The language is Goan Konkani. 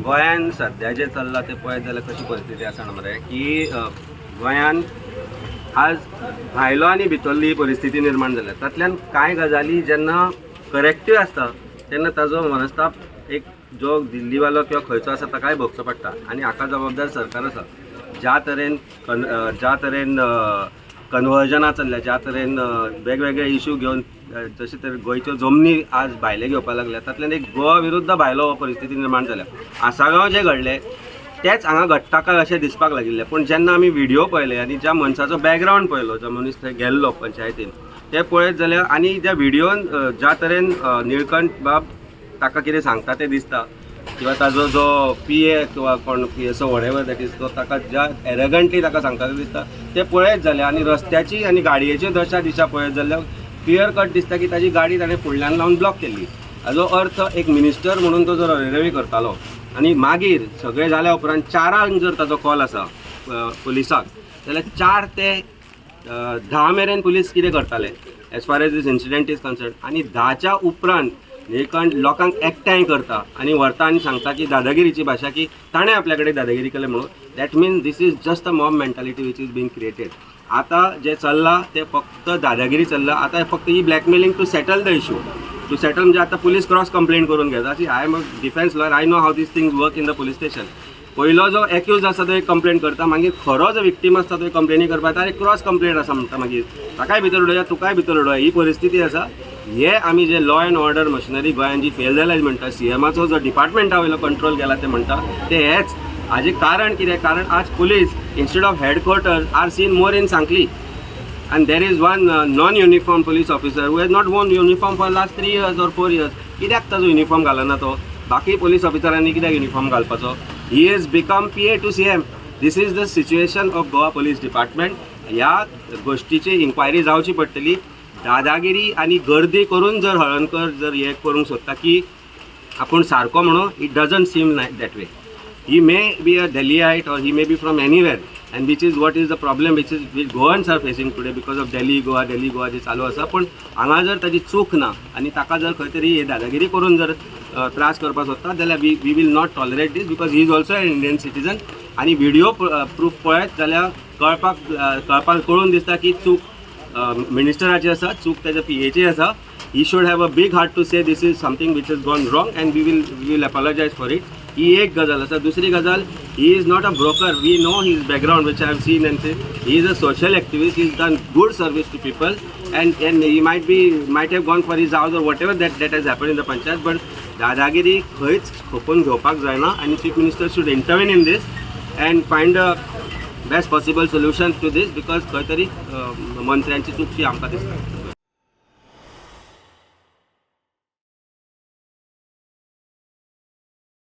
गोंयान सद्या जें चल्लां तें पळयत जाल्यार कशी परिस्थिती आसा मरे की गोंयान आज भायलो आनी भितरली परिस्थिती निर्माण जाल्या. तातल्यान कांय गजाली जेन्ना करेक्टूय आसता तेन्ना ताजो मनस्ताप एक जो दिल्लीवालो किंवा खंयचो आसा ताकाय भोगचो पडटा आनी हाका जबाबदार सरकार आसा. ज्या तरेन कन्वर्जनां चल्ल्या, ज्या तरेन वेगवेगळे इशू घेवन जशे तरेन गोंयच्यो जमनी आज भायले घेवपाक लागल्या, तातल्यान एक गोवा विरुद्ध भायलो हो परिस्थिती निर्माण जाल्या. आसागांव जें घडलें तेंच हांगा घडटा काय अशें दिसपाक लागिल्लें. पूण जेन्ना आमी व्हिडियो पळयले आनी ज्या मनशाचो बॅकग्रावंड पळयलो, जो मनीस थंय गेल्लो पंचायतीन, ते पळयत जाल्यार आनी त्या व्हिडियोन ज्या तरेन निळकंठ बाब ताका कितें सांगता तें दिसता किंवा ताजो जो पीए किंवा कोण PSO, whatever that is, तो ताका ज्या एरगंटली ताका सांगता तें दिसता. तें पळयत जाल्यार आनी रस्त्याची आनी गाडयेची दशा दिशा पळयत जाल्यार क्लियर कट दिसता की ताजी गाडी ताणें फुडल्यान लावन ब्लॉक केल्ली. हाजो अर्थ एक मिनिस्टर म्हणून तो जर रवी करतालो आनी मागीर सगळें जाल्या उपरांत 4 जर ताजो कॉल आसा पुलिसाक जाल्यार 4 ते 10 मेरेन पुलीस कितें करताले as far as this incident is concern? आनी 10च्या उपरांत निळकंठ लोकांक एकठांय करता आनी व्हरता आनी सांगता की दादागिरीची भाशा की ताणें आपल्या कडेन दादागिरी केलें म्हणून. That means this is just a mob mentality which is being created. आतां जें चल्लां तें फक्त दादागिरी चल्लां. आतां फक्त ही blackmailing to settle the issue, to settle म्हणजे आतां पुलीस क्रॉस कंप्लेन करून घेता. See, I am a defence lawyer. I know how these things work in the police station. पयलो जो एक्यूज आसा तो एक कंप्लेन करता, मागीर खरो जो विक्टीम आसता तो कंप्लेनी करपाक येता आनी क्रॉस कंप्लेन आसा म्हणटा, मागीर ताकाय भितर उडोवया, तुकाय भितर उडोवया. ही परिस्थिती आसा. हे आमी जे लॉ अँड ऑर्डर मशिनरी गोंयान जी फेल जाल्या म्हणटा, सीएमाचो जो डिपार्टमेंटा वयलो कंट्रोल गेला ते म्हणटा, ते हेच हाजें कारण कितें? कारण आज police instead of headquarter are seen more in Sanquelim and there is one non-uniform police officer who has not worn uniform for last 3 years or 4 years. कित्याक ताजो युनिफॉर्म घालना तो? बाकी पोलीस ऑफिसरांनी कित्याक युनिफॉर्म घालपाचो? He is become PA to CM. This is the situation of Goa Police Department. ह्या गोश्टीची इन्क्वायरी जावची पडटली. दादागिरी आनी गर्दी करून जर हळणकर जर हे करूंक सोदता की आपूण सारको म्हणून, it doesn't seem that way. He may be a Delhiite or he may be from anywhere, and which is what is the problem which is which Goans are facing today because of Delhi Goa, Delhi Goa जे चालू आसा. पण हांगा जर ताजी चूक ना आनी ताका जर खंय तरी हे दादागिरी करून जर त्रास करपाक सोदता जाल्यार we will not tolerate this because he is also an Indian citizen. आनी व्हिडिओ प्रूफ पळयत जाल्यार कळपाक कळून दिसता की चूक मिनिस्टराची आसा, चूक ताच्या पीएची आसा. He should have a big heart to say this is something which has gone wrong and we will apologize for it. ही एक गजाल आसा. दुसरी गजाल, he is not a broker. We know his background, which I have seen, and he is a social activist. He's done good service to people and he might have gone for his house or whatever that has happen in the panchayat, but दादागिरी खंयच खपोवन घेवपाक जायना आनी Chief Minister should intervene in this and find a best possible solution to this because खंय तरी मंत्र्यांची चूक शी आमकां दिसता.